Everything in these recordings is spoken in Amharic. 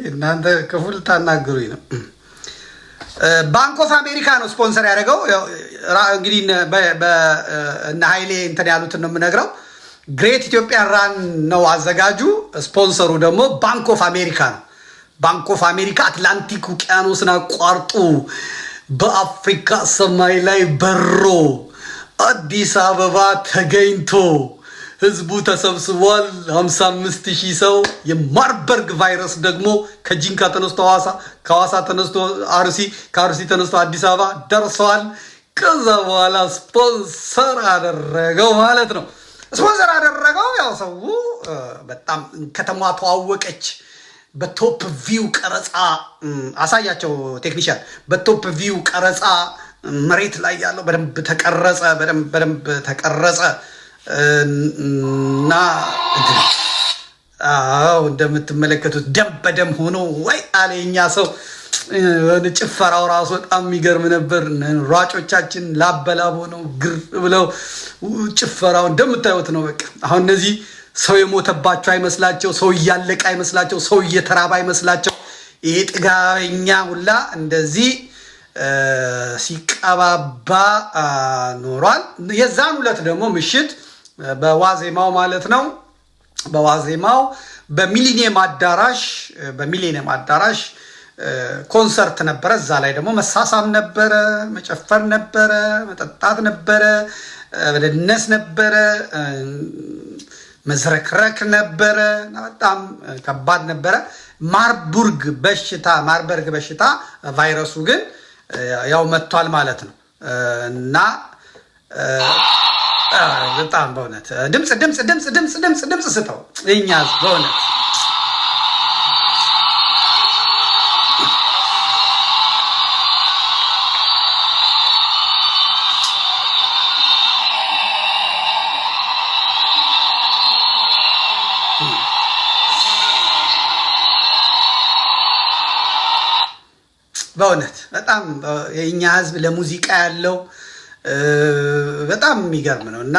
እናንተ ክፉ ልታናግሩኝ ነው። Bank of America ነው ስፖንሰር ያደረገው። እንግዲህ እነ ኃይሌ እንትን ያሉትን ነው የምነግረው። Great Ethiopian Run ነው አዘጋጁ። ስፖንሰሩ ደግሞ Bank of America ነው። Bank of America አትላንቲክ ውቅያኖስን አቋርጦ በአፍሪካ ሰማይ ላይ በሮ አዲስ አበባ ተገኝቶ ህዝቡ ተሰብስቧል። 55,000 ሰው። የማርበርግ ቫይረስ ደግሞ ከጂንካ ተነስቶ ሐዋሳ፣ ከሐዋሳ ተነስቶ አርሲ፣ ከአርሲ ተነስቶ አዲስ አበባ ደርሰዋል። ከዛ በኋላ ስፖንሰር አደረገው ማለት ነው። ስፖንሰር አደረገው። ያው ሰው በጣም ከተማዋ ተዋወቀች። በ top view ቀረጻ አሳያቸው technician። በ top view ቀረጻ መሬት ላይ ያለው በደንብ ተቀረጸ፣ በደንብ በደንብ ተቀረጸ እና አዎ እንደምትመለከቱት ደም በደም ሆኖ ወይ አለ የኛ ሰው። ጭፈራው ራሱ በጣም የሚገርም ነበር። ሯጮቻችን ላብ በላብ ሆነው ግር ብለው ጭፈራው እንደምታዩት ነው። በቃ አሁን እነዚህ ሰው የሞተባቸው አይመስላቸው፣ ሰው እያለቀ አይመስላቸው፣ ሰው እየተራበ አይመስላቸው። ይሄ ጥጋበኛ ሁላ እንደዚህ ሲቀባባ ኖሯል። የዛን ዕለት ደግሞ ምሽት በዋዜማው ማለት ነው፣ በዋዜማው በሚሊኒየም አዳራሽ ኮንሰርት ነበረ። እዛ ላይ ደግሞ መሳሳም ነበረ፣ መጨፈር ነበረ፣ መጠጣት ነበረ፣ መደነስ ነበረ፣ መዝረክረክ ነበረ። በጣም ከባድ ነበረ። ማርበርግ በሽታ ቫይረሱ ግን ያው መጥቷል ማለት ነው። እና በጣም በእውነት ድምፅ ድምፅ ድምፅ ድምፅ ድምፅ ድምፅ ስጠው የእኛ በእውነት። በእውነት በጣም የእኛ ሕዝብ ለሙዚቃ ያለው በጣም የሚገርም ነው። እና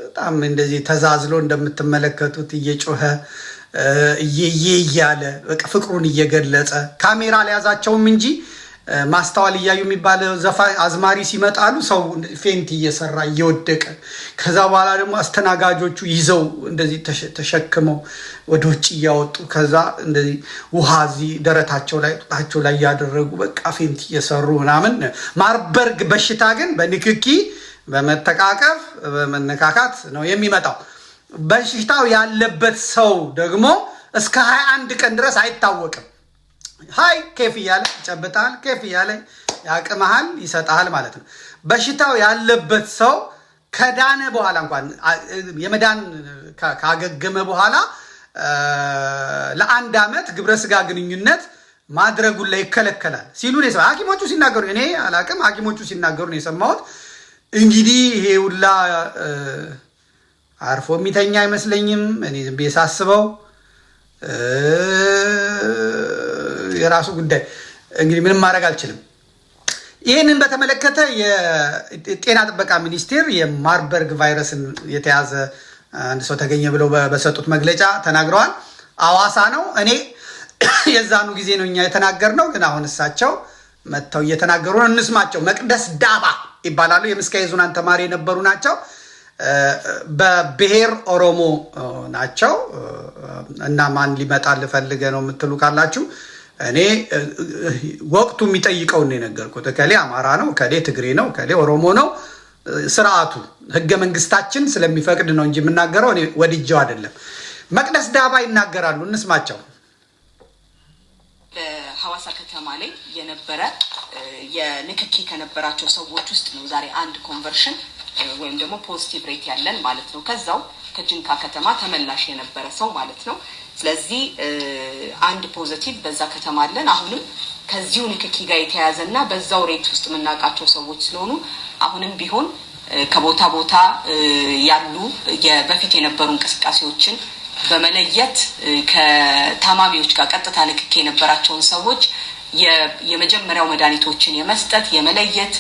በጣም እንደዚህ ተዛዝሎ እንደምትመለከቱት እየጮኸ እየየ እያለ በቃ ፍቅሩን እየገለጸ፣ ካሜራ አልያዛቸውም እንጂ ማስተዋል እያዩ የሚባል ዘፋኝ አዝማሪ ሲመጣሉ ሰው faint እየሰራ እየወደቀ፣ ከዛ በኋላ ደግሞ አስተናጋጆቹ ይዘው እንደዚህ ተሸክመው ወደ ውጭ እያወጡ፣ ከዛ እንደዚህ ውሃ እዚህ ደረታቸው ላይ ጡታቸው ላይ እያደረጉ በቃ faint እየሰሩ ምናምን። ማርበርግ በሽታ ግን በንክኪ፣ በመተቃቀፍ፣ በመነካካት ነው የሚመጣው። በሽታው ያለበት ሰው ደግሞ እስከ 21 ቀን ድረስ አይታወቅም። Hi ኬፍ እያለ ይጨብጣል፣ ኬፍ እያለ ያቅመሃል፣ ይሰጣል ማለት ነው። በሽታው ያለበት ሰው ከዳነ በኋላ እንኳን፣ የመዳን ካገገመ በኋላ ለአንድ ዓመት ግብረ ስጋ ግንኙነት ማድረጉን ላይ ይከለከላል ሲሉ ነው ሐኪሞቹ ሲናገሩ። እኔ አላቅም፣ ሐኪሞቹ ሲናገሩ ነው የሰማሁት። እንግዲህ ይሄ ሁላ አርፎ የሚተኛ አይመስለኝም። እኔ ዝም ብዬ ሳስበው የራሱ ጉዳይ እንግዲህ፣ ምንም ማድረግ አልችልም። ይህንን በተመለከተ የጤና ጥበቃ ሚኒስቴር የማርበርግ ቫይረስን የተያዘ አንድ ሰው ተገኘ ብለው በሰጡት መግለጫ ተናግረዋል። አዋሳ ነው። እኔ የዛኑ ጊዜ ነው እኛ የተናገርነው፣ ግን አሁን እሳቸው መጥተው እየተናገሩ ነው። እንስማቸው። መቅደስ ዳባ ይባላሉ። የምስካየ ኅዙናን ተማሪ የነበሩ ናቸው። በብሔር ኦሮሞ ናቸው። እና ማን ሊመጣ ልፈልገ ነው የምትሉ ካላችሁ እኔ ወቅቱ የሚጠይቀውን ነው የነገርኩት። እከሌ አማራ ነው፣ እከሌ ትግሬ ነው፣ እከሌ ኦሮሞ ነው። ስርዓቱ ህገ መንግስታችን ስለሚፈቅድ ነው እንጂ የምናገረው እኔ ወድጀው አይደለም። መቅደስ ዳባ ይናገራሉ፣ እንስማቸው። በሐዋሳ ከተማ ላይ የነበረ የንክኪ ከነበራቸው ሰዎች ውስጥ ነው ዛሬ አንድ conversion ወይም ደግሞ positive rate ያለን ማለት ነው። ከዛው ከጅንካ ከተማ ተመላሽ የነበረ ሰው ማለት ነው። ስለዚህ አንድ positive በዛ ከተማ አለን። አሁንም ከዚሁ ንክኪ ጋር የተያያዘ እና በዛው rate ውስጥ የምናውቃቸው ሰዎች ስለሆኑ አሁንም ቢሆን ከቦታ ቦታ ያሉ በፊት የነበሩ እንቅስቃሴዎችን በመለየት ከታማሚዎች ጋር ቀጥታ ንክኪ የነበራቸውን ሰዎች የመጀመሪያው መድኃኒቶችን የመስጠት፣ የመለየት፣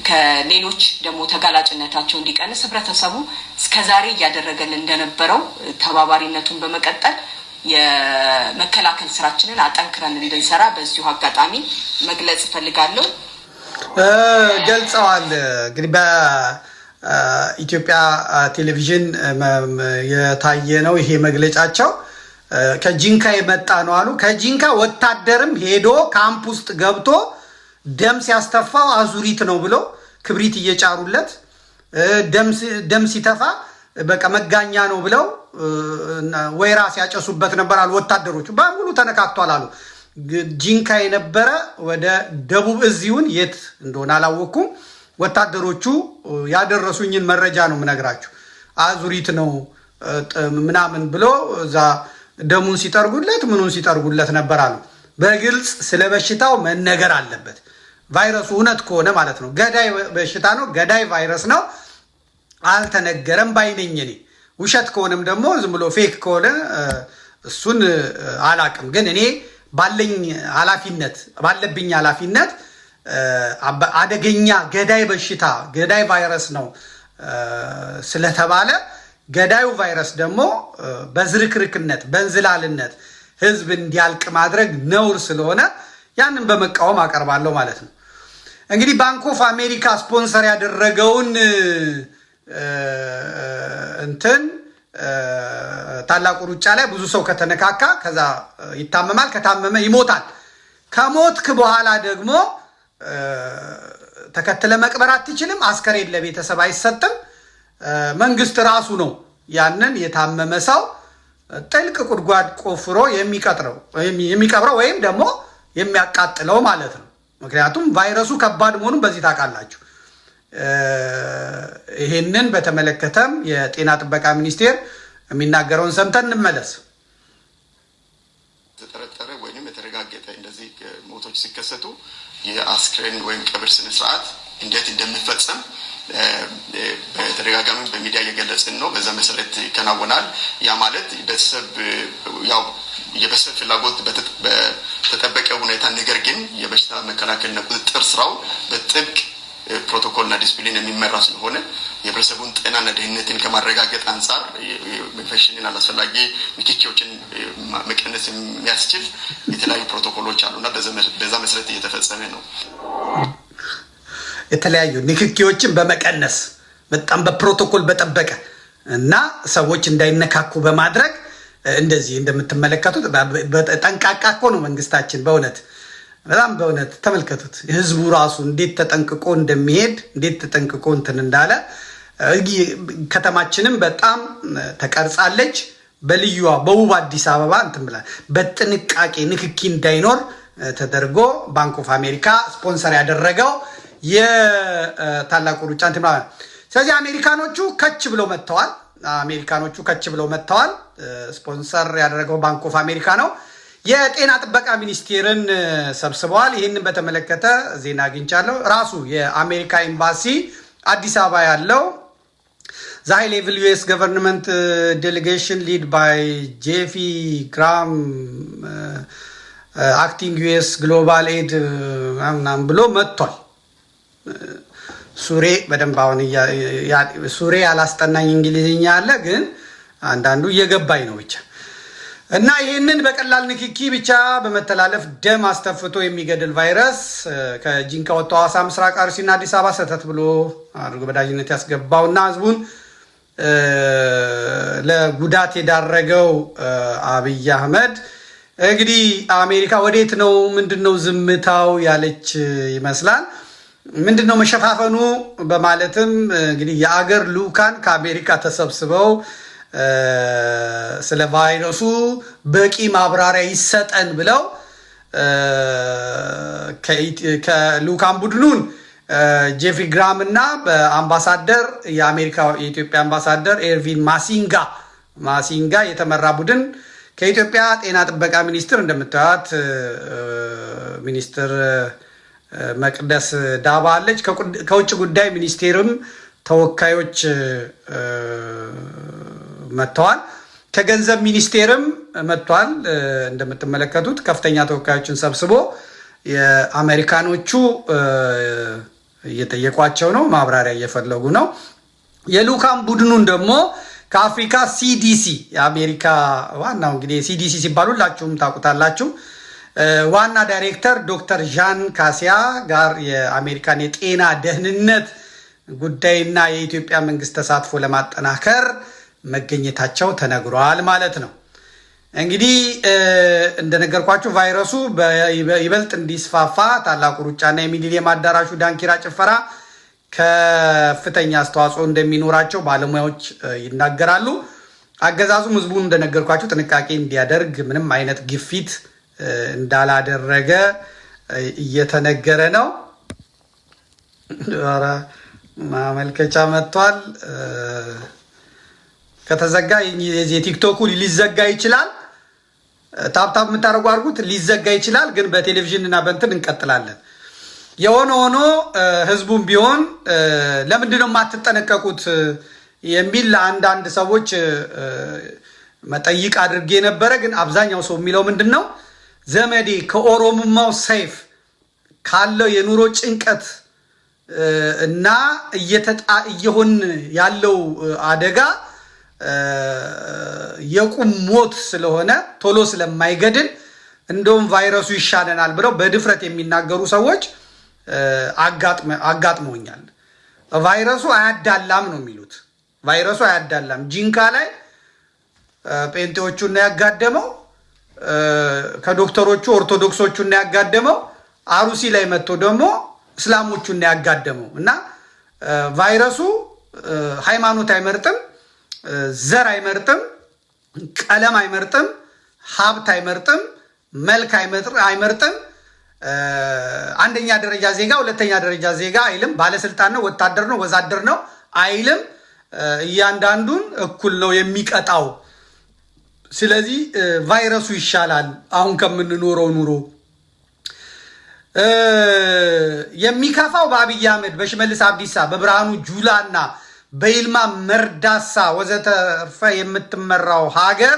ከሌሎች ደግሞ ተጋላጭነታቸው እንዲቀንስ ህብረተሰቡ እስከዛሬ እያደረገልን እንደነበረው ተባባሪነቱን በመቀጠል የመከላከል ስራችንን አጠንክረን እንድንሰራ በዚሁ አጋጣሚ መግለጽ እፈልጋለሁ። ገልጸዋል። እንግዲህ በኢትዮጵያ ቴሌቪዥን የታየ ነው ይሄ መግለጫቸው። ከጂንካ የመጣ ነው አሉ። ከጂንካ ወታደርም ሄዶ ካምፕ ውስጥ ገብቶ ደም ሲያስተፋው አዙሪት ነው ብሎ ክብሪት እየጫሩለት፣ ደም ሲተፋ በቃ መጋኛ ነው ብለው ወይራ ሲያጨሱበት ነበር አሉ። ወታደሮቹ በሙሉ ተነካክቷል አሉ። ጂንካ የነበረ ወደ ደቡብ እዚሁን የት እንደሆነ አላወቅኩም። ወታደሮቹ ያደረሱኝን መረጃ ነው የምነግራችሁ። አዙሪት ነው ምናምን ብሎ እዛ ደሙን ሲጠርጉለት ምኑን ሲጠርጉለት ነበር አሉ። በግልጽ ስለ በሽታው መነገር አለበት። ቫይረሱ እውነት ከሆነ ማለት ነው። ገዳይ በሽታ ነው፣ ገዳይ ቫይረስ ነው። አልተነገረም ባይነኝ እኔ። ውሸት ከሆነም ደግሞ ዝም ብሎ fake ከሆነ እሱን አላቅም። ግን እኔ ባለኝ ኃላፊነት፣ ባለብኝ ኃላፊነት አደገኛ ገዳይ በሽታ፣ ገዳይ ቫይረስ ነው ስለተባለ፣ ገዳዩ ቫይረስ ደግሞ በዝርክርክነት፣ በእንዝላልነት ህዝብ እንዲያልቅ ማድረግ ነውር ስለሆነ ያንን በመቃወም አቀርባለሁ ማለት ነው። እንግዲህ Bank of America sponsor ያደረገውን እንትን ታላቁ ሩጫ ላይ ብዙ ሰው ከተነካካ ከዛ ይታመማል፣ ከታመመ ይሞታል። ከሞትክ በኋላ ደግሞ ተከትለህ መቅበር አትችልም። አስከሬን ለቤተሰብ አይሰጥም። መንግስት ራሱ ነው ያንን የታመመ ሰው ጥልቅ ጉድጓድ ቆፍሮ የሚቀብረው ወይም ደግሞ የሚያቃጥለው ማለት ነው። ምክንያቱም ቫይረሱ ከባድ መሆኑን በዚህ ታውቃላችሁ። ይሄንን በተመለከተም የጤና ጥበቃ ሚኒስቴር የሚናገረውን ሰምተን እንመለስ። የተጠረጠረ ወይም የተረጋገጠ እንደዚህ ሞቶች ሲከሰቱ የአስክሬን ወይም ቀብር ስነስርዓት እንዴት እንደሚፈጸም በተደጋጋሚ በሚዲያ እየገለጽን ነው። በዛ መሰረት ይከናወናል። ያ ማለት ቤተሰብ ያው የቤተሰብ ፍላጎት በተጠበቀ ሁኔታ፣ ነገር ግን የበሽታ መከላከልና ቁጥጥር ስራው በጥብቅ ፕሮቶኮልና ዲስፕሊን የሚመራ ስለሆነ የህብረተሰቡን ጤናና ደህንነትን ከማረጋገጥ አንጻር ኢንፌክሽንን፣ አላስፈላጊ ንክኪዎችን መቀነስ የሚያስችል የተለያዩ ፕሮቶኮሎች አሉና በዛ መሰረት እየተፈጸመ ነው። የተለያዩ ንክኪዎችን በመቀነስ፣ በጣም በፕሮቶኮል በጠበቀ እና ሰዎች እንዳይነካኩ በማድረግ፣ እንደዚህ እንደምትመለከቱት ጠንቃቃ እኮ ነው መንግስታችን። በእውነት በጣም በእውነት ተመልከቱት። ህዝቡ ራሱ እንዴት ተጠንቅቆ እንደሚሄድ፣ እንዴት ተጠንቅቆ እንትን እንዳለ። ከተማችንም በጣም ተቀርጻለች። በልዩዋ በውብ አዲስ አበባ እንትን ብላ በጥንቃቄ ንክኪ እንዳይኖር ተደርጎ Bank of America sponsor ያደረገው የታላቁ ሩጫ እንትን ብላ። ስለዚህ አሜሪካኖቹ ከች ብለው መጥተዋል። አሜሪካኖቹ ከች ብለው መጥተዋል። ስፖንሰር ያደረገው Bank of America ነው። የጤና ጥበቃ ሚኒስቴርን ሰብስበዋል። ይህንን በተመለከተ ዜና አግኝቻለሁ። ራሱ የአሜሪካ ኤምባሲ አዲስ አበባ ያለው the high level US government delegation led by Jeffrey Graham, acting US global aid ምናምን ብሎ መጥቷል። ሱሬ በደንብ አሁን ሱሬ ያላስጠናኝ እንግሊዝኛ አለ፣ ግን አንዳንዱ እየገባኝ ነው ብቻ። እና ይህንን በቀላል ንክኪ ብቻ በመተላለፍ ደም አስተፍቶ የሚገድል ቫይረስ ከጂንካ ወጥቶ ሐዋሳ፣ ምስራቅ አርሲና አዲስ አበባ ሰተት ብሎ አድርጎ በዳኝነት ያስገባውና ህዝቡን ለጉዳት የዳረገው አብይ አህመድ እንግዲህ አሜሪካ ወዴት ነው፣ ምንድን ነው ዝምታው ያለች ይመስላል። ምንድን ነው መሸፋፈኑ በማለትም እንግዲህ የአገር ልዑካን ከአሜሪካ ተሰብስበው ስለ ቫይረሱ በቂ ማብራሪያ ይሰጠን ብለው ከልዑካን ቡድኑን ጄፍሪ ግራም እና በአምባሳደር የአሜሪካ የኢትዮጵያ አምባሳደር ኤርቪን ማሲንጋ የተመራ ቡድን ከኢትዮጵያ ጤና ጥበቃ ሚኒስትር፣ እንደምታዩት ሚኒስትር መቅደስ ዳባ አለች። ከውጭ ጉዳይ ሚኒስቴርም ተወካዮች መጥተዋል። ከገንዘብ ሚኒስቴርም መጥቷል። እንደምትመለከቱት ከፍተኛ ተወካዮችን ሰብስቦ የአሜሪካኖቹ እየጠየቋቸው ነው፣ ማብራሪያ እየፈለጉ ነው። የልዑካን ቡድኑን ደግሞ ከአፍሪካ CDC፣ የአሜሪካ ዋናው እንግዲህ CDC ሲባል ሁላችሁም ታውቁታላችሁ፣ ዋና ዳይሬክተር ዶክተር ዣን ካሲያ ጋር የአሜሪካን የጤና ደህንነት ጉዳይና የኢትዮጵያ መንግስት ተሳትፎ ለማጠናከር መገኘታቸው ተነግሯል ማለት ነው። እንግዲህ እንደነገርኳችሁ ቫይረሱ ይበልጥ እንዲስፋፋ ታላቁ ሩጫና የሚሊኒየም አዳራሹ ዳንኪራ ጭፈራ ከፍተኛ አስተዋጽኦ እንደሚኖራቸው ባለሙያዎች ይናገራሉ። አገዛዙም ህዝቡን እንደነገርኳችሁ ጥንቃቄ እንዲያደርግ ምንም አይነት ግፊት እንዳላደረገ እየተነገረ ነው። ኧረ ማመልከቻ መጥቷል። ከተዘጋ የቲክቶኩ ሊዘጋ ይችላል። Tap tap የምታደርጉ አድርጉት። ሊዘጋ ይችላል፣ ግን በቴሌቪዥን እና በእንትን እንቀጥላለን። የሆነ ሆኖ ህዝቡም ቢሆን ለምንድን ነው የማትጠነቀቁት የሚል ለአንዳንድ ሰዎች መጠይቅ አድርጌ ነበረ። ግን አብዛኛው ሰው የሚለው ምንድን ነው፣ ዘመዴ ከኦሮሙማው ሰይፍ ካለው የኑሮ ጭንቀት እና እየሆን ያለው አደጋ የቁም ሞት ስለሆነ፣ ቶሎ ስለማይገድል እንደውም ቫይረሱ ይሻለናል ብለው በድፍረት የሚናገሩ ሰዎች አጋጥመውኛል። ቫይረሱ አያዳላም ነው የሚሉት። ቫይረሱ አያዳላም። ጂንካ ላይ ጴንጤዎቹን ያጋደመው፣ ከዶክተሮቹ ኦርቶዶክሶቹን ያጋደመው፣ አሩሲ ላይ መጥቶ ደግሞ እስላሞቹን ያጋደመው እና ቫይረሱ ሃይማኖት አይመርጥም፣ ዘር አይመርጥም፣ ቀለም አይመርጥም፣ ሀብት አይመርጥም፣ መልክ አይመርጥም። አንደኛ ደረጃ ዜጋ፣ ሁለተኛ ደረጃ ዜጋ አይልም። ባለስልጣን ነው፣ ወታደር ነው፣ ወዛደር ነው አይልም። እያንዳንዱን እኩል ነው የሚቀጣው። ስለዚህ ቫይረሱ ይሻላል አሁን ከምንኖረው ኑሮ። የሚከፋው በአብይ አህመድ፣ በሽመልስ አብዲሳ፣ በብርሃኑ ጁላ እና በይልማ መርዳሳ ወዘተርፈ የምትመራው ሀገር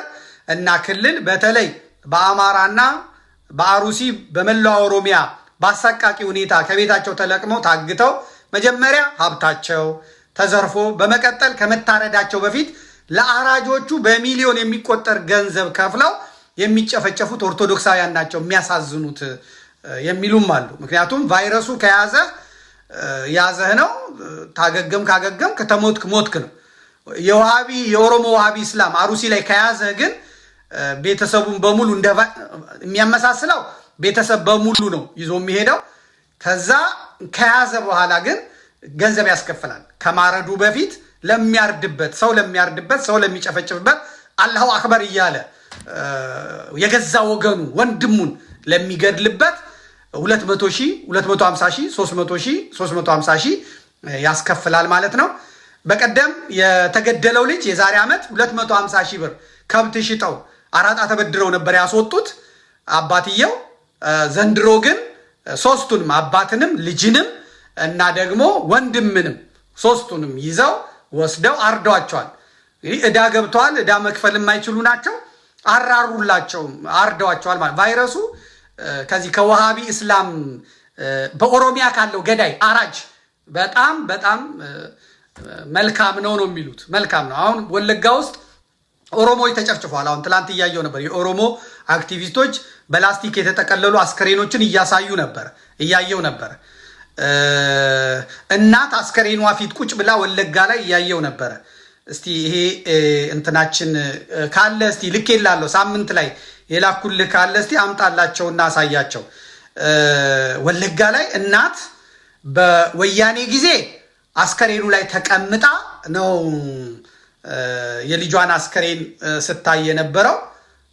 እና ክልል፣ በተለይ በአማራና በአሩሲ፣ በመላው ኦሮሚያ በአሰቃቂ ሁኔታ ከቤታቸው ተለቅመው ታግተው መጀመሪያ ሀብታቸው ተዘርፎ በመቀጠል ከመታረዳቸው በፊት ለአራጆቹ በሚሊዮን የሚቆጠር ገንዘብ ከፍለው የሚጨፈጨፉት ኦርቶዶክሳውያን ናቸው የሚያሳዝኑት የሚሉም አሉ። ምክንያቱም ቫይረሱ ከያዘ ያዘህ ነው። ታገገም ካገገም ከተሞትክ ሞትክ ነው። የውሃቢ የኦሮሞ ውሃቢ እስላም አሩሲ ላይ ከያዘህ ግን ቤተሰቡን በሙሉ የሚያመሳስለው ቤተሰብ በሙሉ ነው ይዞ የሚሄደው። ከዛ ከያዘ በኋላ ግን ገንዘብ ያስከፍላል። ከማረዱ በፊት ለሚያርድበት ሰው፣ ለሚያርድበት ሰው፣ ለሚጨፈጭፍበት፣ አላሁ አክበር እያለ የገዛ ወገኑ ወንድሙን ለሚገድልበት 200 ሺህ፣ 250 ሺህ፣ 300 ሺህ፣ 350 ሺህ ያስከፍላል ማለት ነው። በቀደም የተገደለው ልጅ የዛሬ ዓመት 250 ሺህ ብር ከብት ሽጠው አራጣ ተበድረው ነበር ያስወጡት አባትየው። ዘንድሮ ግን ሶስቱንም፣ አባትንም ልጅንም እና ደግሞ ወንድምንም፣ ሶስቱንም ይዘው ወስደው አርደዋቸዋል። እንግዲህ ዕዳ ገብተዋል። ዕዳ መክፈል የማይችሉ ናቸው። አራሩላቸውም፣ አርደዋቸዋል ማለት። ቫይረሱ ከዚህ ከወሃቢ እስላም በኦሮሚያ ካለው ገዳይ አራጅ በጣም በጣም መልካም ነው ነው የሚሉት። መልካም ነው። አሁን ወለጋ ውስጥ ኦሮሞዎች ተጨፍጭፈዋል። አሁን ትላንት እያየው ነበር። የኦሮሞ አክቲቪስቶች በላስቲክ የተጠቀለሉ አስከሬኖችን እያሳዩ ነበር፣ እያየው ነበር። እናት አስከሬኗ ፊት ቁጭ ብላ ወለጋ ላይ እያየው ነበረ። እስቲ ይሄ እንትናችን ካለ እስቲ ልኬላለሁ፣ ሳምንት ላይ የላኩልህ ካለ እስቲ አምጣላቸውና አሳያቸው። ወለጋ ላይ እናት በወያኔ ጊዜ አስከሬኑ ላይ ተቀምጣ ነው የልጇን አስከሬን ስታይ የነበረው።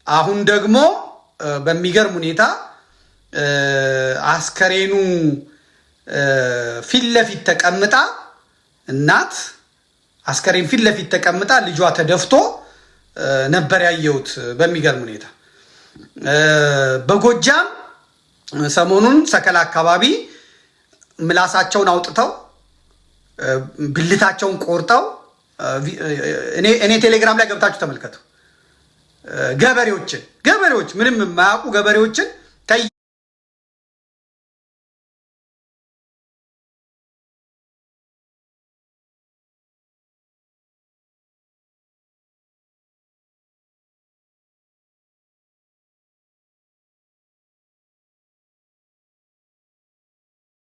አሁን ደግሞ በሚገርም ሁኔታ አስከሬኑ ፊት ለፊት ተቀምጣ፣ እናት አስከሬን ፊት ለፊት ተቀምጣ ልጇ ተደፍቶ ነበር ያየሁት። በሚገርም ሁኔታ በጎጃም ሰሞኑን ሰከላ አካባቢ ምላሳቸውን አውጥተው ብልታቸውን ቆርጠው፣ እኔ ቴሌግራም ላይ ገብታችሁ ተመልከቱ። ገበሬዎችን፣ ገበሬዎች፣ ምንም የማያውቁ ገበሬዎችን።